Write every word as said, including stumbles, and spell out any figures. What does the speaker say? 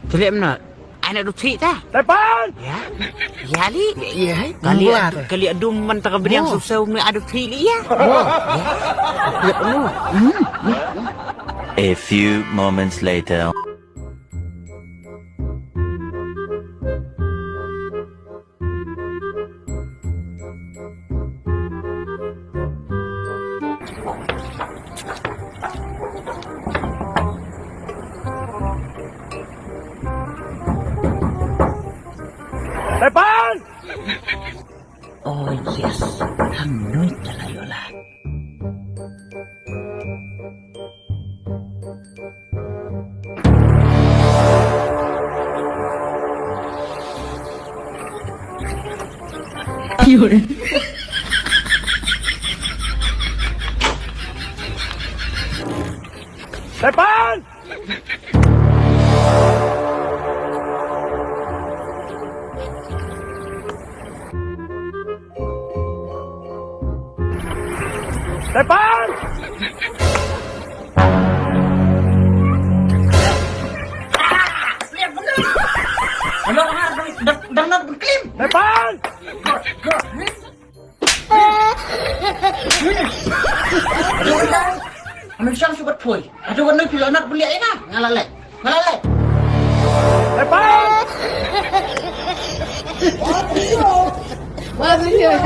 Te leh mynno? Ai na dum thik ta. Tepan! Ya. Ya li. Ya, hai. Kali, kali dum man ta ka bniang suk seu mynno ai dum thik li ya. Oh. Ya. Leh mynno? Hmm. A few moments later. Tepan! Oh yes, hangno te la ïoh la. Tepan! Tepan! Ano nga dang dang dang nang beklim. Tepan! Ano siya ang sugat, boy? Ano ka nagpila anak beli ina? Ngalale. Ngalale. Tepan! Wah, sih, ya.